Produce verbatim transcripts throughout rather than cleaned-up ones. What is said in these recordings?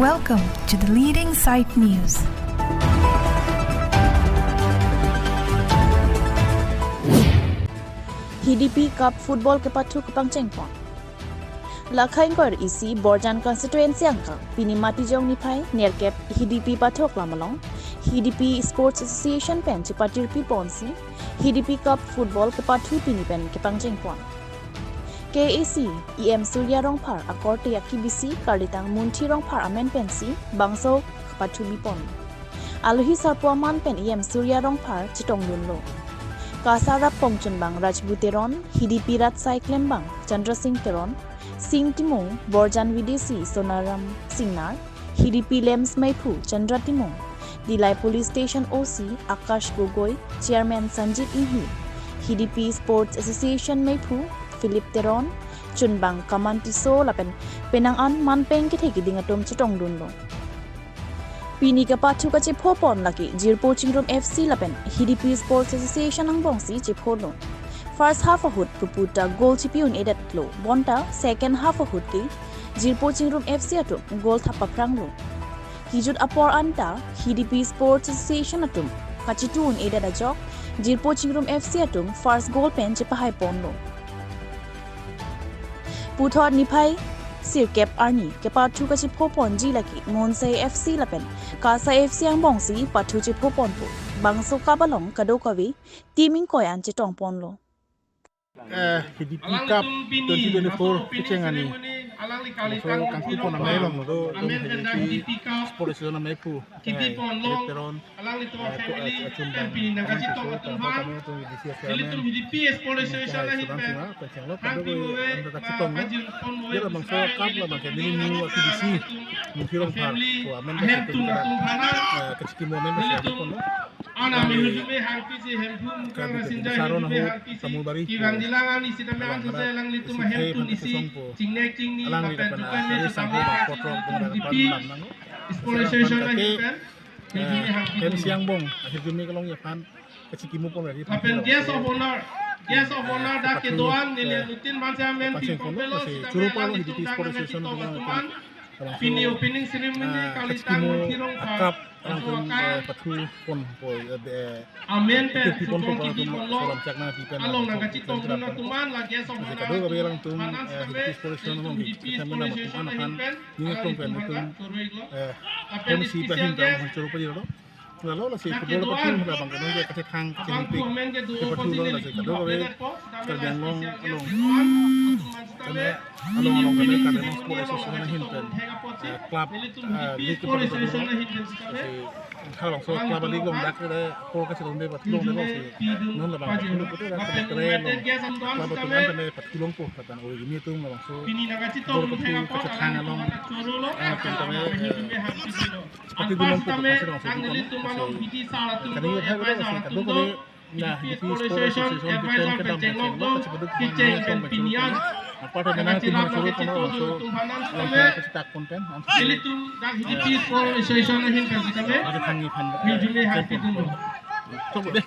Welcome to the leading site news. Hidipi Cup Football kepathu kepangchengpon. Lakha ingkoi isi Borjan constituency angkang pini Matijong niphai nerkep Hidipi pathok lam along Hidipi Sports Association pen chepatirpi ponsi Hidipi Cup Football kepathu pini pen kepangchengpon. K A A C E M Surya Rongphar akorte akibisi karlitang Munthi Rongphar amen pensi bangso kepathu bipon. Alohi sarpo aman pen E M Surya Rongphar chetongdunlo. Kasa rap pongchunbang Rajbu Teron, Hidipi rat sai klembang Chandra Singh Teron, Sing Timung, Borjan Videsi Sonaram Singnar, Hidipi Lems meiphu Chandra Timung, Dillai Police Station O C Akash Gogoi, Chairman Sanjit Inghi, Hidipi Sports Association meiphu Philip Teron, chunbang Kaman Tisso lapen penang an manpeng kethe keding atum chetongdunlo. Pini kepathu kachephopon lake Jirpo Chingrum F C lapen Hidipi Sports Association angbongsi chepholo. First half ahut puputa goal chipi un-edetlo, bonta second half ahut ke Jirpo Chingrum F C atum goal thap paphranglo. Kejut apor anta Hidipi Sports Association atum kachitu un-edet ajok Jirpo Chingrum F C atum first goal pen chepahaiponlo. Puthot niphai sirkep arni kepathu kachephoponji lake Monsai F C lapen Kasa F C angbongsi pathu chephoponpo. Bangso cup along kadokave team ingkoi an chetongponlo. Eh, Hidipi Cup twenty twenty-four kecheng arni. Bangso kangkupon amei along do, do Hidipi Sports Association amei pu. Kiti eh, pon lo, Teron, alanglitum eh, ko-, family eh, achun pen pini nang kachitom atum aphan. Nelitum Hidipi Sports Association ahin pen. Happy move, ma pajir pon move. Jera bangso cup la bangke neli new akibisi. Munthi Rongphar. Family, ko amen ahem tum atum aphan. Eh, kachiki mo amen nelitum. Ana mehut me hangpi si hemphu mukang rasinja hemphu me hangpi si. Kirang dilang ani sitame ansose alanglitum ahem tun isi. Chingnek chingni, alang lapen dukan me chepame, Hidipi Sports Association ahin pen. Hidipi hangpi tun. Siang bong, akhir jumi kelong ya pan, kachiki mo pon lagi. Lapen guest of honor, guest of honor dak kedo-an neli nutin mansa men pingpong pelo, sitame alanglitum dak nang kachitom atum aphan. Pini opening ceremony kalitang Munthi Rongphar. Alangtum, eh, pathu pon po, eh, amen pen pon po, pon po, salam chakna pi pen along nang kachitongdun atum aphan lake asong kadokave alangtum, eh, Hidipi Sports Association along Hidipi Sports Association ahin pen nelitum pen nelitum, eh, M C pahin ta hon choro pajirlo. Lalo lasi football pathu la bang kano kachethang kachingpik pathu lo lasi kadokave Karbi Anglong along. Kami along along kami kami Sports Association ahin pen, eh, club, eh, league kepaduan atum lo. Si halabangso club league along dak le apor kachelongde pathu longde lo si. Non labang pathu lo pute dak kami kere along club atum an kami pathu longpo, lapen ori ini atum labangso bor pathu kachethang along, eh, pen kami, eh, pathu longpo, kami along so kami kani hai bela si kadokave. Nah, Hidipi Sports Association pen kedam pen chenglo, kachipadu kecheng pen pini an. Apa ta menang tim choro kono so, alam kachitak pon pen, am nelitum dak Hidipi Sports Association ahin pen sitame. Ada thangi phan. Hirjume happy dun. Coba deh.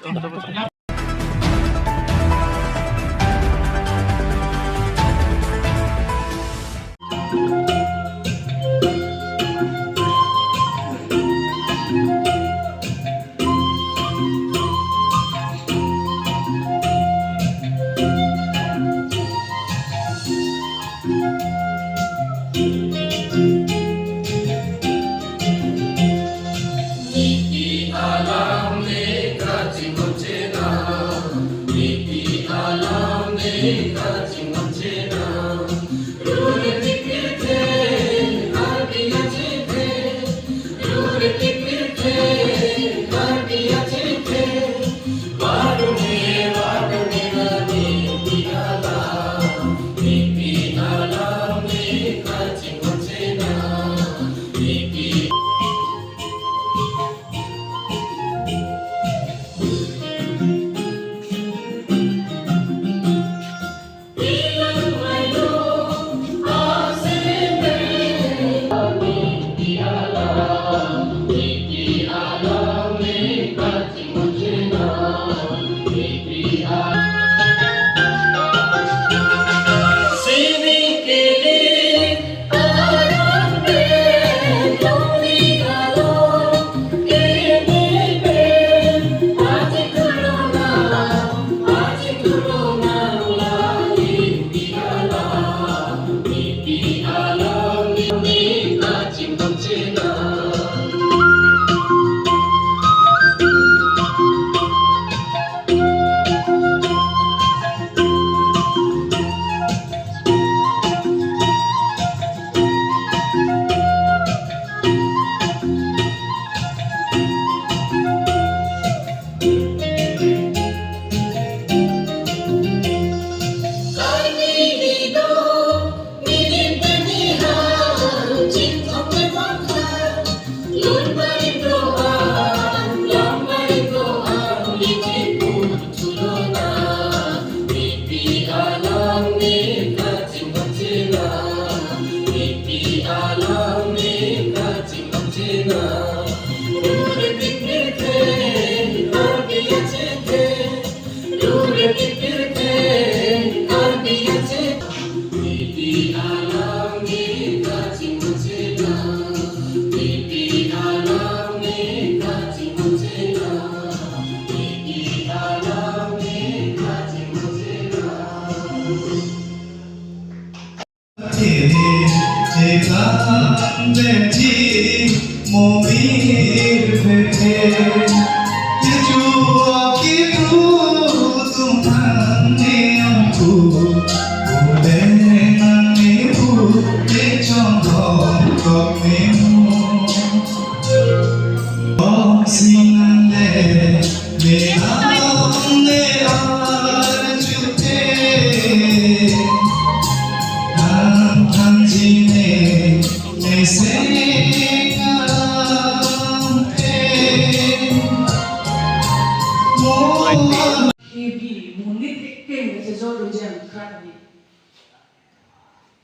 Heavy, monit ekeng kachejor dunji angkrak ni.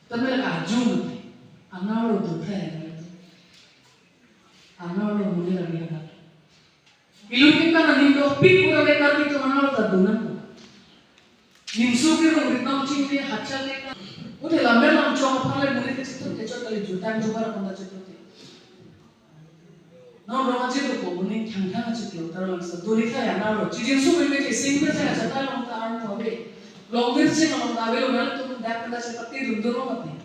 Tame la kajung, anarlo dotha, anarlo monit lagi anak. Ilun ke kan aning dopik pura le Karbi atum anarlo ta dunang. Nimso ke rong ritang ching le hachal le kan. Ute la me lam chong aphan le monit kachetun kechot kali jutang jubar aphan ta chetun. Non rong achitu ko, moning thangthang achitu, tara langsa duri kaya naro. Chijin su meme ke sing me saya jata long ta arm ko be. Long mir sing long ta avelo, nal tum dak kanda chepati dum dum mati.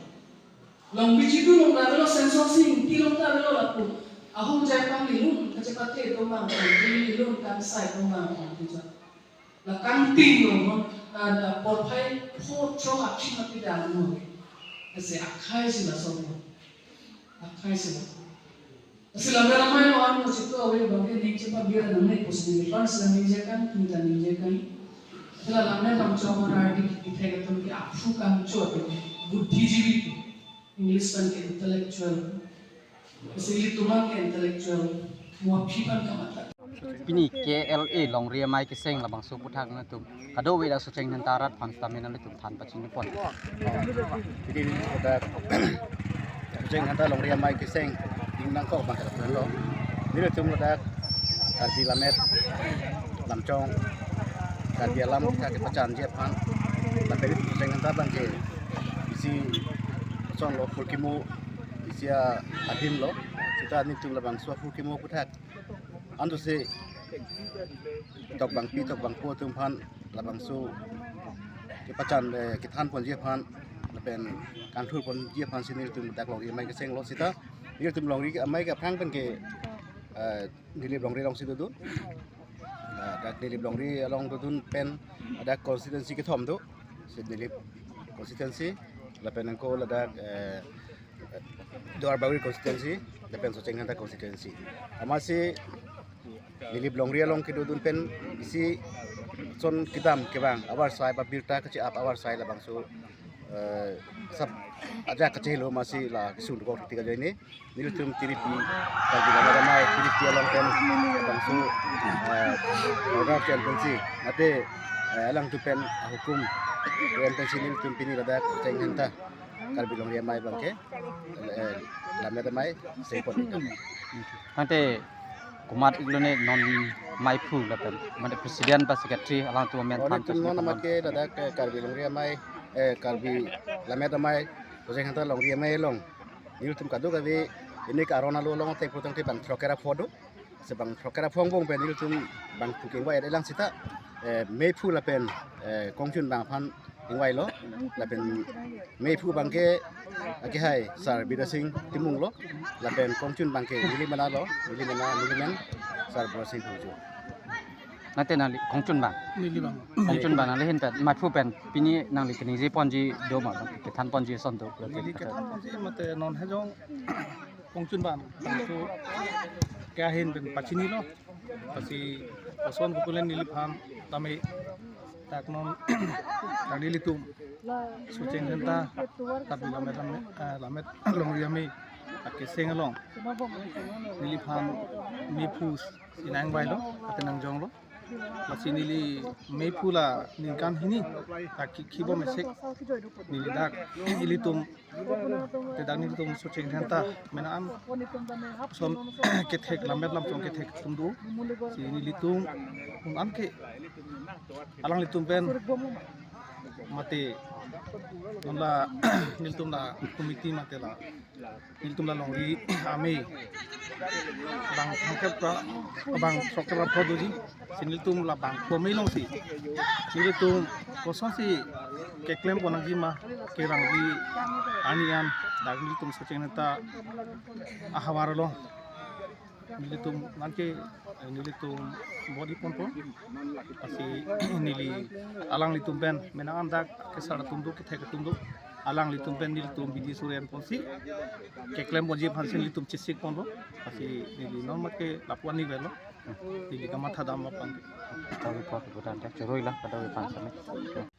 Long bichi tu long ta avelo, sensor sing ti long ta avelo lapu. Ahum jai pang lilun kachepati tum bang, lilun kangsai tum bang, ti jat. La kangting lo, no, ah, porphai pho throk aphi mati dam lo. Ese akhai si laso lo. Akhai si lo. Ese la mera mai lo ano chito ave bangke ning chepa biar nang ne pos ni pan sila ningje kan, ning ta ningje kan. Sila lamne bang chong ra di di thai katum ki aphu kangchot, buddhijivi ko. English pen ke intellectual. Ese ilitum an ke intellectual. Mo aphi pen kamatha. Pini K L A longri amei keseng labangso aputhak nangtum kadokave dak Socheng Dhenta arat aphan sitame nanglitum than pachini pon. Pini ladak Socheng Dhenta longri amei keseng ding nangkok abang kadaprelo. Nelitum ladak Karbi Lammet, Lamchong, Karbi alam kepachanji aphan, lapen Socheng Dhenta abangke isi chonglo, phurkimo isi adim lo. Sita nelitum labangso phurkimo aputhak antu si tokbangpi tokbangpo atum aphan labangso kepachan, eh, kethan ponji aphan lapen kangthur ponji aphan si nelitum dak longri amei keseng lo. Sita nelitum longri amei ke aphrang pen ke, eh, Nilip longri along si dodun. Nah, dak Nilip longri along dodun pen dak constituency kethom do. Si Nilip constituency, lapen angko ladak, eh, Duarbagori constituency, lapen Socheng Dhenta constituency. Amatsi Nilip longri along kedodun pen isi son kedam kevang avarsai ba birta kachi-ap avarsai labangso, eh, sab ajak kachelo amatsi la kesung dokok thiti ajoine. Nelitum tiripi, Karbi Lammet Amei tiripi along pen labangso, eh, order championship. Mate, eh, alangtum pen ahukum championship nelitum pini ladak Socheng Dhenta Karbi longri amei abangke, eh, Lammet Amei seng pon. Tangte komat iklo ne non meiphu lapen, mate president ba secretary alangtum amen. Oh, than nelitum non amat ke ladak, eh, Karbi longri amei, eh, Karbi Lammet Amei Socheng Dhenta longri amei along nelitum kadokave ini ke aron alo along tek putang te bang throk kera pho do. Si bang throk kera pho angbong pen nelitum bangphu kengvai adelang sita, eh, meiphu lapen, eh, kongchun abang aphan kengvailo. Lapen meiphu abangke akehai Sir Bidya Sing Timung lo. Lapen kongchun abangke neli mena lo, neli mena, neli men Sir Bidya Sing Phangcho. Nate nangli kongchun abang. Neli abang. Kongchun abang nangli ahin pen, meiphu pen, pini nangli keningje ponji do ma, kethan ponji ason do. Neli kethan ponji mate non hejong kongchun abang, so ke ahin pen pachinilo. Pasi ason kopulen neliphan tame dak non dak nelitum Socheng Dhenta Karbi Lammet, eh, Lammet longri amei akeseng along neliphan meiphu si nangvailo, ate nangjonglo. Lasi neli mephu la ningkan hini ta ki-, kibom esek neli dak ilitum, te dak nelitum Socheng Dhenta menang ason kethek, lammet lamchong kethek atum do. Si nelitum un-an ke alanglitum pen mate non la nelitum la committee mate la nelitum la longri amei bang thangkep ra, bang throkkep ra pho doji. Si nelitum la bang pho amei alongsi nelitum kosonsi keklem ponnangji ma, kerangji arni an dak nelitum Socheng Dhenta ahavar along nelitum nangke, nelitum body ponpo. Lasi neli alanglitum pen menang an dak kesar atum do, kethek atum do, alanglitum pen nelitum bidi suri-an ponsi keklem ponji aphansi nelitum chesik ponpo. Lasi neli non mat ke lapu-an ni avelo, neli kamatha dam aphan. Kadawi apor keputan dak choroi la kadawi aphan same.